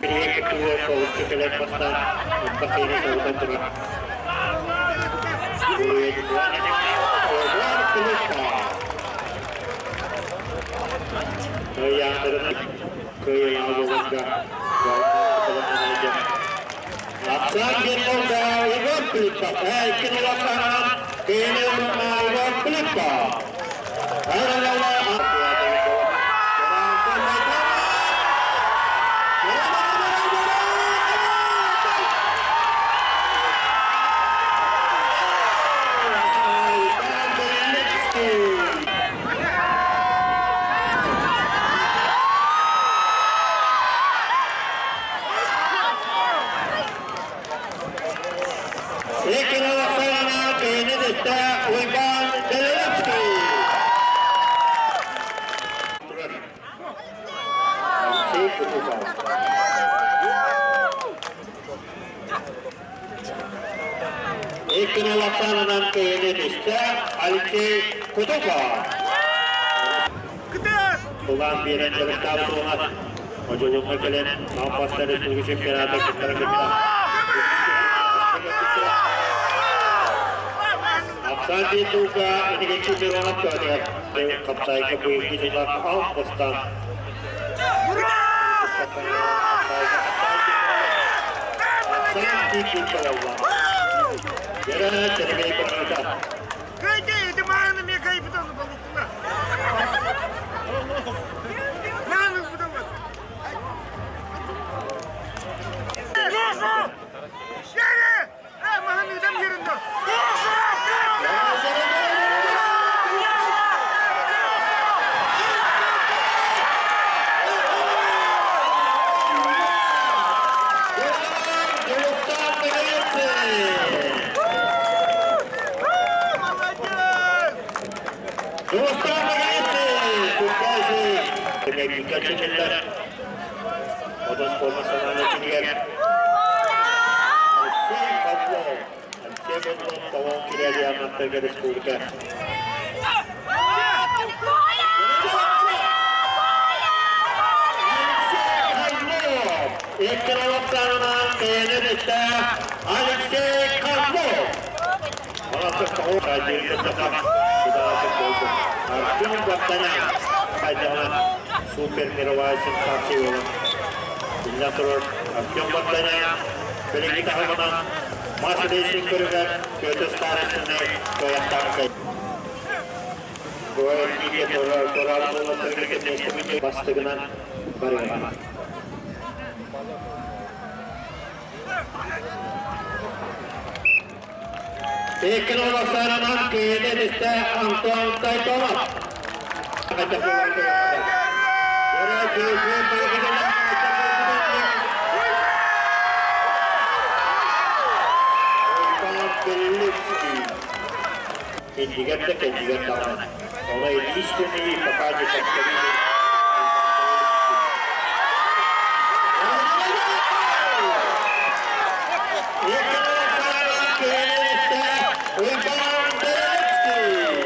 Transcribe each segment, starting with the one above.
Билигин кыттыылар соҕуччу кэлэн бастаан элбэх киһини соһутан турар. Кыайыылаах буоларга Апсан Гермонга Егор Филиппов, икки Кыайыыны Егор Филиппов. Екатерина Кенедитэ Уйбаан Белолюбский. Алексей Кутуков. Екатерина Кенедитэ Алексей Кутуков. Тулаан биэрэн дьарыктаабыт уонна Одьулууҥҥа кэлэн Мааппастар республика чемпионата кыттара кытта Апсан диэн итигиччи Миронов көтөр хапсайга быйылгы дьыллаах аал бастаан Апсан диэн талалла. Яра Сергей Барата. Кыйды, ити мааны мне кайбытан балыкла. Мааны бутан. Yere! Mahanı dem yerinde. Молодец! Алексей Павлов, Алексей Павлов, Тавон Кирилл Республика. Алексей Козлов, Екатеринодарынан Кенедитте Алексей Козлов. Артем Вартанян хайдаҕына супер мировая сенсация буолан биллэн турар Артем Вартанян билиҥҥи таһымынан мас рейсинг көрүҥэр Петр Старостины кыайахтаан бастыгынан барыаҕа. Икки киинэ Антон Тайтонов. Кэллигэр да кэллигэр даҕаны. Оно единственный пока не повторимый. Уйбаан Белецкий!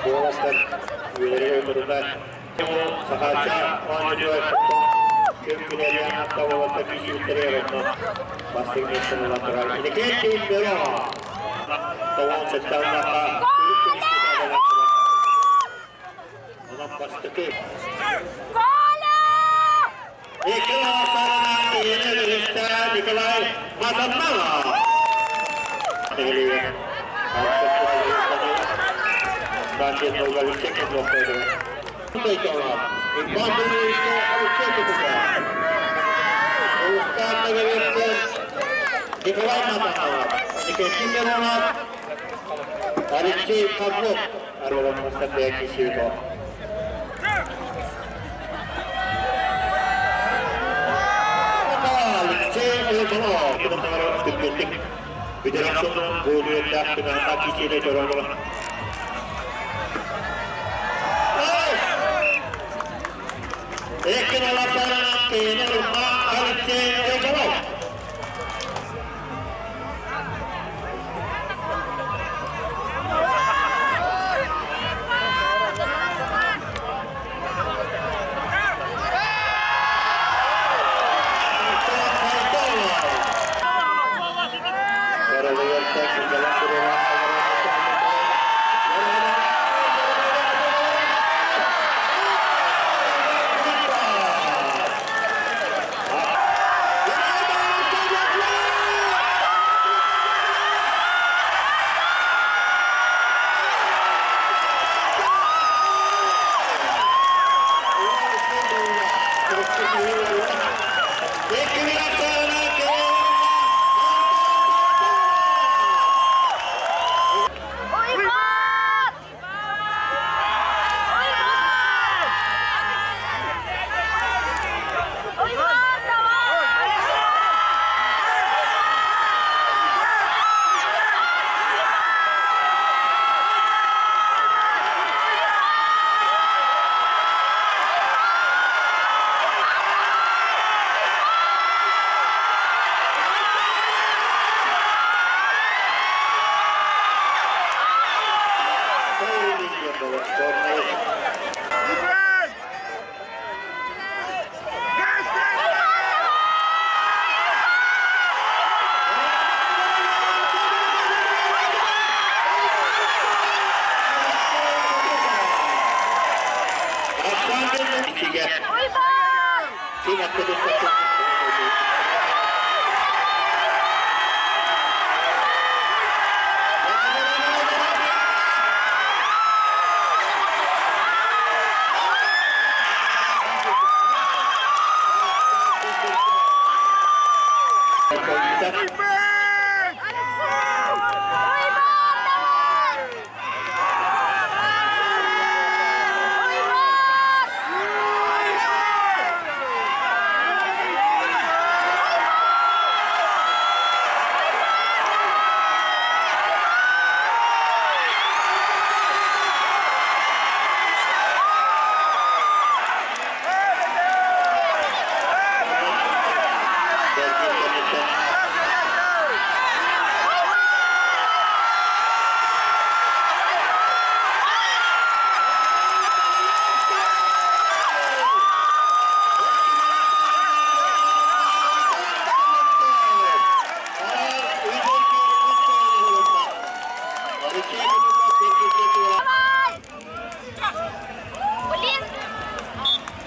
Куоластар үөрэ ытырыта Сахаачча оонньуур Күн-күнэлээн аттабылатта күүсүттэрэ онно бастыҥ миэстэни ылан турар. Иннокентий Миронов тоҕон сэттэ үрүт көмүс мэтээлэлээх турар. Онон бастакы Икки саранан киһини үһүстэ Николай Мазаннанов. Нэһилиэгэр. Николай Матанов, Никитин Миронов, Алексей Павлов, Алексей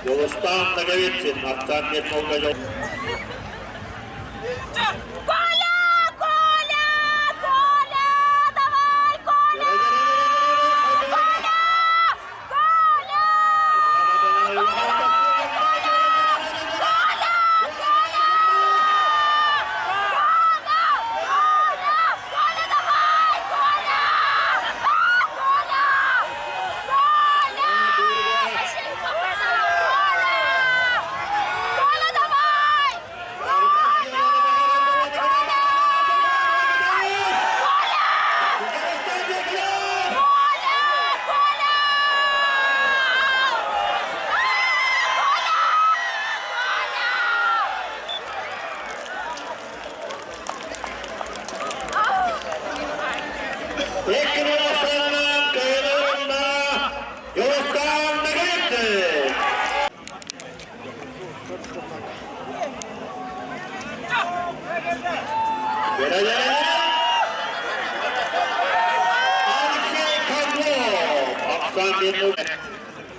Дьулустаан Ноговицын, Аттан Коля! Коля! Коля! Давай, Коля! Коля! Коля! Коля, давай! Коля! Коля! Коля! Коля, давай! Коля! Коля! Коля! Коля! Коля, давай! Коля! Коля! Коля! Коля!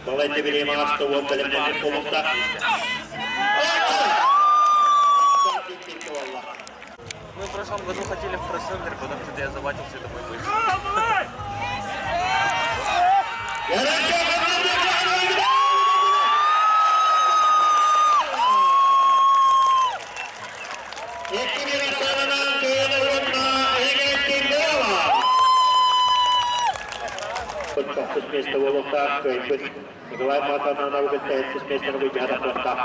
Балайда билим ааста уон бэлэмнэммит буолуохтаах. Мы в прошлом году ходили в пресс-центр, потом что-то я забатился и домой вышел. Тохсус миэстэ буолуохтаах кыайбыт Николай Матанановы кытта сэттис миэстэни былдьаһан тахсыахтаах.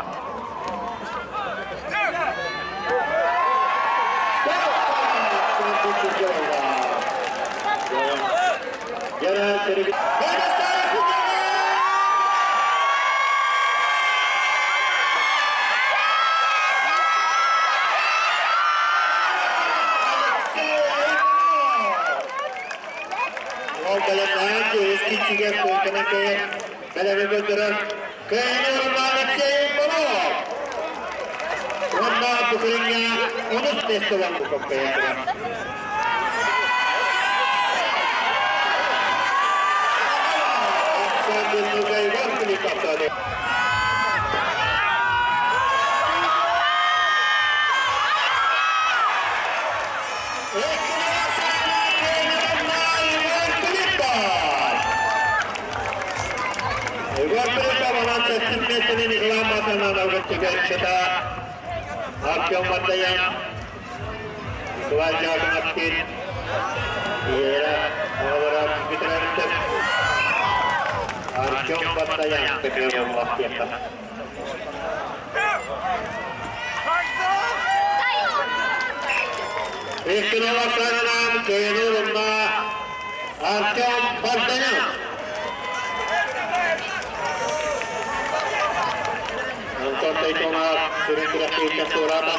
Ол бэлэмнээн үһүс киинчигэ куотунан кыайан бэлэми көрдөрөр Кыайан Роман Алексеев Попов! Уонна бу көрүҥҥэ онус миэстэ ылан Попов кыайан турар. Александр Иван Филиппов Артем Мартаян, Николай Дьяконовскин, Вера Оҕолоро бүтэрэртэн Артем Мартаян көмө Иккинова саҕалаан кыайыны ылынна Артем Богданов. Антон Тайтонов сүрүн күрэхтэһииттэн туораата.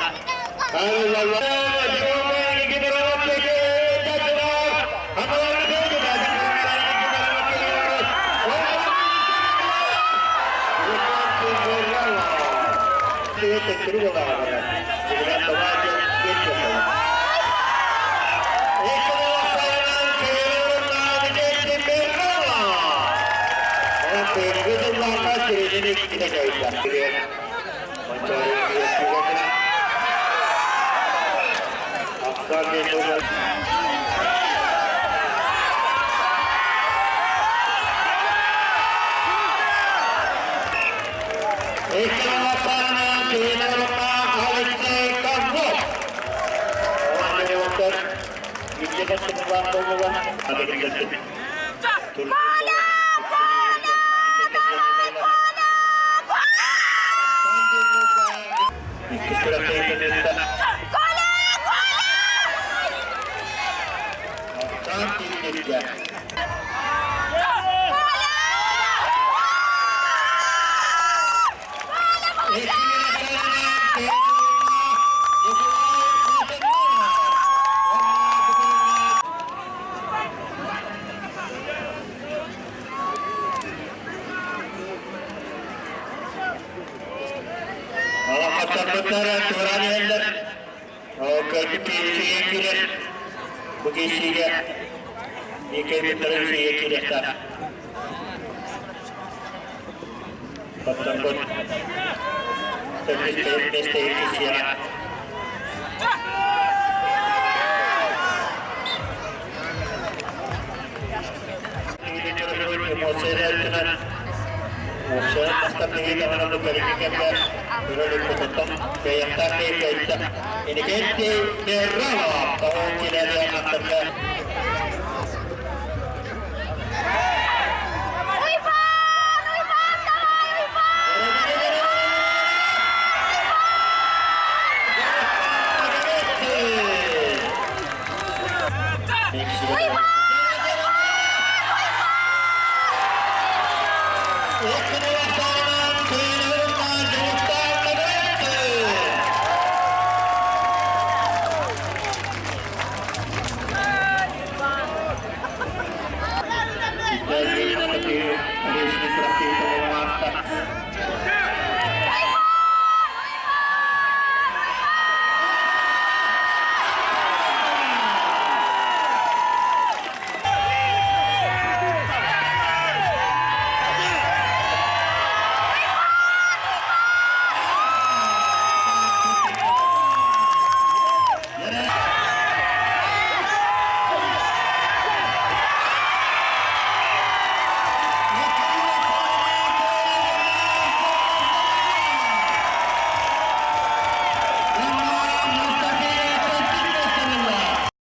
Коля! Коля! Давай, Коля! Коля! Коля! Алахаттарбыттара туоран иһэллэр. Кэлбит киһи киирэр. Бу киһигэ кэлбиттэрэ үчүгэйгэ киириэхтээх. Баттаммыт төрдүс миэстэ иккис Уйбаан! Уйбаан, давай, Уйбаан!